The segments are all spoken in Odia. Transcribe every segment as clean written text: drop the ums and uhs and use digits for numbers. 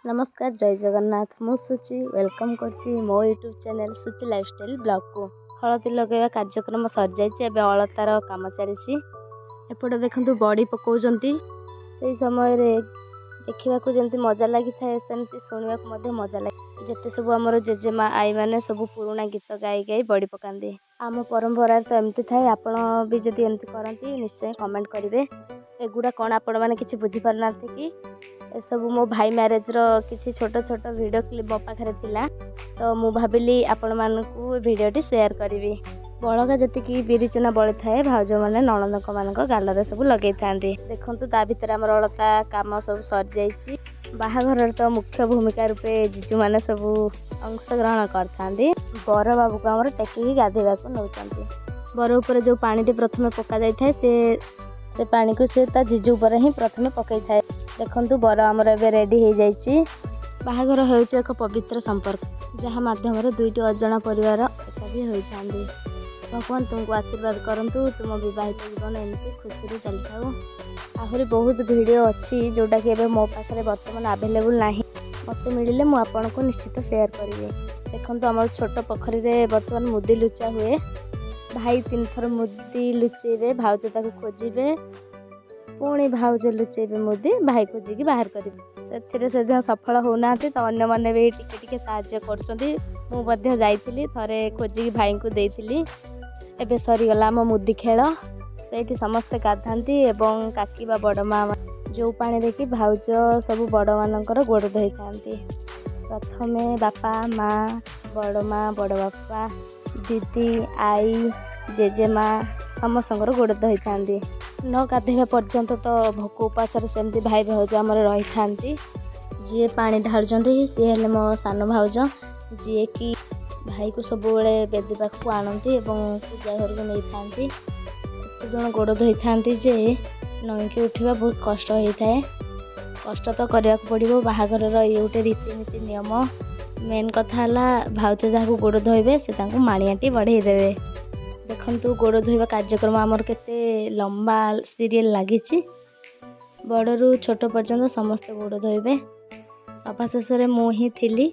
ନମସ୍କାର, ଜୟ ଜଗନ୍ନାଥ। ମୁଁ ସୁଚି welcome କରୁଛି ମୋ ୟୁଟ୍ୟୁବ୍ ଚ୍ୟାନେଲ୍ ସୁଚି ଲାଇଫଷ୍ଟାଇଲ୍ ବ୍ଲଗ୍କୁ। ହଳଦୀ ଲଗାଇବା କାର୍ଯ୍ୟକ୍ରମ ସରିଯାଇଛି, ଏବେ ଅଳତାର କାମ ଚାଲିଛି। ଏପଟେ ଦେଖନ୍ତୁ, ବଡ଼ି ପକାଉଛନ୍ତି। ସେଇ ସମୟରେ ଦେଖିବାକୁ ଯେମିତି ମଜା ଲାଗିଥାଏ, ସେମିତି ଶୁଣିବାକୁ ମଧ୍ୟ ମଜା ଲାଗେ। ଯେତେ ସବୁ ଆମର ଜେଜେମା, ଆଈମାନେ ସବୁ ପୁରୁଣା ଗୀତ ଗାଇ ଗାଇ ବଡ଼ି ପକାନ୍ତି। ଆମ ପରମ୍ପରାରେ ତ ଏମିତି ଥାଏ। ଆପଣ ବି ଯଦି ଏମିତି କରନ୍ତି, ନିଶ୍ଚୟ କମେଣ୍ଟ କରିବେ। ଏଗୁଡ଼ା କ'ଣ ଆପଣମାନେ କିଛି ବୁଝିପାରୁନାହାନ୍ତି କି? ଏସବୁ ମୋ ଭାଇ ମ୍ୟାରେଜ୍ର କିଛି ଛୋଟ ଛୋଟ ଭିଡ଼ିଓ କ୍ଲିପ୍ ମୋ ପାଖରେ ଥିଲା, ତ ମୁଁ ଭାବିଲି ଆପଣମାନଙ୍କୁ ଭିଡ଼ିଓଟି ସେୟାର କରିବି। ବଳକା ଯେତିକି ବିରି ଚୁନା ବଳିଥାଏ, ଭାଉଜମାନେ ନଣନ୍ଦଙ୍କ ମାନଙ୍କ ଗାଲରେ ସବୁ ଲଗେଇଥାନ୍ତି। ଦେଖନ୍ତୁ, ତା ଭିତରେ ଆମର ଅଳତା କାମ ସବୁ ସରିଯାଇଛି। ବାହାଘରରେ ତ ମୁଖ୍ୟ ଭୂମିକା ରୂପେ ଜିଜୁମାନେ ସବୁ ଅଂଶଗ୍ରହଣ କରିଥାନ୍ତି। ବର ବାବୁକୁ ଆମର ଟେକିକି ଗାଧୋଇବାକୁ ନେଉଛନ୍ତି। ବର ଉପରେ ଯେଉଁ ପାଣିଟି ପ୍ରଥମେ ପକାଯାଇଥାଏ, ସେ ପାଣିକୁ ସେ ତା ଜିଜୁ ଉପରେ ହିଁ ପ୍ରଥମେ ପକାଇଥାଏ। ଦେଖନ୍ତୁ, ବର ଆମର ଏବେ ରେଡ଼ି ହେଇଯାଇଛି। ବାହାଘର ହେଉଛି ଏକ ପବିତ୍ର ସମ୍ପର୍କ, ଯାହା ମାଧ୍ୟମରେ ଦୁଇଟି ଅଜଣା ପରିବାର ଏକାଠି ହୋଇଥାନ୍ତି। ଭଗବାନ ତୁମକୁ ଆଶୀର୍ବାଦ କରନ୍ତୁ, ତୁମ ବିବାହିତ ଜୀବନ ଏମିତି ଖୁସିରେ ଚାଲିଥାଉ। ଆହୁରି ବହୁତ ଭିଡ଼ିଓ ଅଛି, ଯେଉଁଟାକି ଏବେ ମୋ ପାଖରେ ବର୍ତ୍ତମାନ ଆଭେଲେବୁଲ୍ ନାହିଁ। ମୋତେ ମିଳିଲେ ମୁଁ ଆପଣଙ୍କୁ ନିଶ୍ଚିତ ସେୟାର କରିବି। ଦେଖନ୍ତୁ, ଆମର ଛୋଟ ପୋଖରୀରେ ବର୍ତ୍ତମାନ ମୁଦି ଲୁଚା ହୁଏ। ଭାଇ ତିନିଥର ମୁଦି ଲୁଚେଇବେ, ଭାଉଜ ତାକୁ ଖୋଜିବେ, ପୁଣି ଭାଉଜ ଲୁଚେଇବେ ମୁଦି, ଭାଇ ଖୋଜିକି ବାହାର କରିବେ। ସେଥିରେ ସେଦିନ ସଫଳ ହେଉନାହାନ୍ତି, ତ ଅନ୍ୟମାନେ ବି ଟିକେ ଟିକେ ସାହାଯ୍ୟ କରୁଛନ୍ତି। ମୁଁ ମଧ୍ୟ ଯାଇଥିଲି ଥରେ, ଖୋଜିକି ଭାଇଙ୍କୁ ଦେଇଥିଲି। ଏବେ ସରିଗଲା ଆମ ମୁଦି ଖେଳ। ସେଇଠି ସମସ୍ତେ ଗାଧାନ୍ତି ଏବଂ କାକି ବା ବଡ଼ ମା ଯେଉଁ ପାଣିରେ କି ଭାଉଜ ସବୁ ବଡ଼ମାନଙ୍କର ଗୋଡ଼ ଧୋଇଥାନ୍ତି। ପ୍ରଥମେ ବାପା, ମା, ବଡ଼ ମା, ବଡ଼ ବାପା, ଦିଦି, ଆଈ, ଜେଜେମା ସମସ୍ତଙ୍କର ଗୋଡ଼ ଧୋଇଥାନ୍ତି। ନ ଗାଧୋଇବା ପର୍ଯ୍ୟନ୍ତ ତ ଭୋକ ଉପାସରେ ସେମିତି ଭାଇ ଭାଉଜ ଆମର ରହିଥାନ୍ତି। ଯିଏ ପାଣି ଢାଳୁଛନ୍ତି, ସିଏ ହେଲେ ମୋ ସାନ ଭାଉଜ, ଯିଏକି ଭାଇକୁ ସବୁବେଳେ ବେଦୀ ପାଖକୁ ଆଣନ୍ତି ଏବଂ ପୂଜା ଘରକୁ ନେଇଥାନ୍ତି। ଏତେ ଜଣ ଗୋଡ଼ ଧୋଇଥାନ୍ତି ଯେ ନଇଁକି ଉଠିବା ବହୁତ କଷ୍ଟ ହେଇଥାଏ। କଷ୍ଟ ତ କରିବାକୁ ପଡ଼ିବ, ବାହାଘରର ଇଏ ଗୋଟେ ରୀତିନୀତି ନିୟମ। ମେନ୍ କଥା ହେଲା, ଭାଉଜ ଯାହାକୁ ଗୋଡ଼ ଧୋଇବେ, ସେ ତାଙ୍କୁ ମାଣିଆଟି ବଢ଼େଇ ଦେବେ। ଦେଖନ୍ତୁ, ଗୋଡ଼ ଧୋଇବା କାର୍ଯ୍ୟକ୍ରମ ଆମର କେତେ ଲମ୍ବା ସିରିଏଲ୍ ଲାଗିଛି। ବଡ଼ରୁ ଛୋଟ ପର୍ଯ୍ୟନ୍ତ ସମସ୍ତେ ଗୋଡ଼ ଧୋଇବେ। ସଭା ଶେଷରେ ମୁଁ ହିଁ ଥିଲି।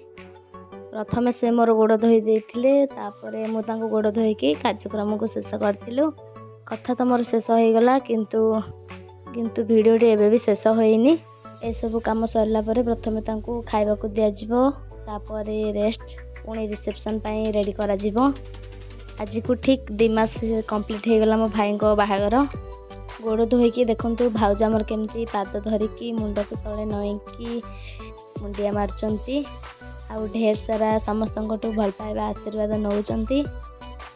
ପ୍ରଥମେ ସେ ମୋର ଗୋଡ଼ ଧୋଇ ଦେଇଥିଲେ, ତାପରେ ମୁଁ ତାଙ୍କୁ ଗୋଡ଼ ଧୋଇକି କାର୍ଯ୍ୟକ୍ରମକୁ ଶେଷ କରିଥିଲୁ। କଥା ତ ମୋର ଶେଷ ହେଇଗଲା, କିନ୍ତୁ ଭିଡ଼ିଓଟି ଏବେ ବି ଶେଷ ହୋଇନି। ଏସବୁ କାମ ସରିଲା ପରେ ପ୍ରଥମେ ତାଙ୍କୁ ଖାଇବାକୁ ଦିଆଯିବ, ତାପରେ ରେଷ୍ଟ, ପୁଣି ରିସେପସନ୍ ପାଇଁ ରେଡ଼ି କରାଯିବ। ଆଜିକୁ ଠିକ୍ 2 ମାସ କମ୍ପ୍ଲିଟ୍ ହେଇଗଲା ମୋ ଭାଇଙ୍କ ବାହାଘର। ଗୋଡ଼ ଧୋଇକି ଦେଖନ୍ତୁ, ଭାଉଜ ଆମର କେମିତି ପାଦ ଧରିକି ମୁଣ୍ଡକୁ ତଳେ ନଇଁକି ମୁଣ୍ଡିଆ ମାରୁଛନ୍ତି ଆଉ ଢେର ସାରା ସମସ୍ତଙ୍କଠୁ ଭଲ ପାଇବା, ଆଶୀର୍ବାଦ ନେଉଛନ୍ତି,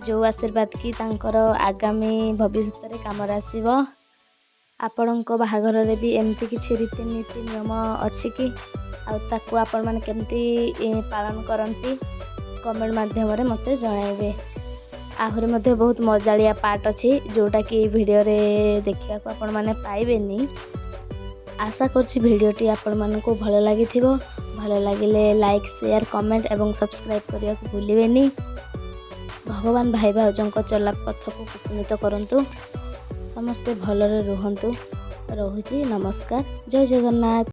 ଯେଉଁ ଆଶୀର୍ବାଦ କି ତାଙ୍କର ଆଗାମୀ ଭବିଷ୍ୟତରେ କାମରେ ଆସିବ। ଆପଣଙ୍କ ବାହାଘରରେ ବି ଏମିତି କିଛି ରୀତିନୀତି ନିୟମ ଅଛି କି? ଆଉ ତାକୁ ଆପଣମାନେ କେମିତି ପାଳନ କରନ୍ତି, କମେଣ୍ଟ ମାଧ୍ୟମରେ ମୋତେ ଜଣାଇବେ। ଆହୁରି ମଧ୍ୟ ବହୁତ ମଜାଳିଆ ପାର୍ଟ ଅଛି, ଯେଉଁଟାକି ଏଇ ଭିଡ଼ିଓରେ ଦେଖିବାକୁ ଆପଣମାନେ ପାଇବେନି। ଆଶା କରୁଛି ଭିଡ଼ିଓଟି ଆପଣମାନଙ୍କୁ ଭଲ ଲାଗିଥିବ। ଭଲ ଲାଗିଲେ ଲାଇକ୍, ସେୟାର, କମେଣ୍ଟ ଏବଂ ସବସ୍କ୍ରାଇବ୍ କରିବାକୁ ଭୁଲିବେନି। ଭଗବାନ ଭାଇ ଭାଉଜଙ୍କ ଚଲା ପଥକୁ କୁସୁମିତ କରନ୍ତୁ, ସମସ୍ତେ ଭଲରେ ରୁହନ୍ତୁ। ରହୁଛି, ନମସ୍କାର, ଜୟ ଜଗନ୍ନାଥ।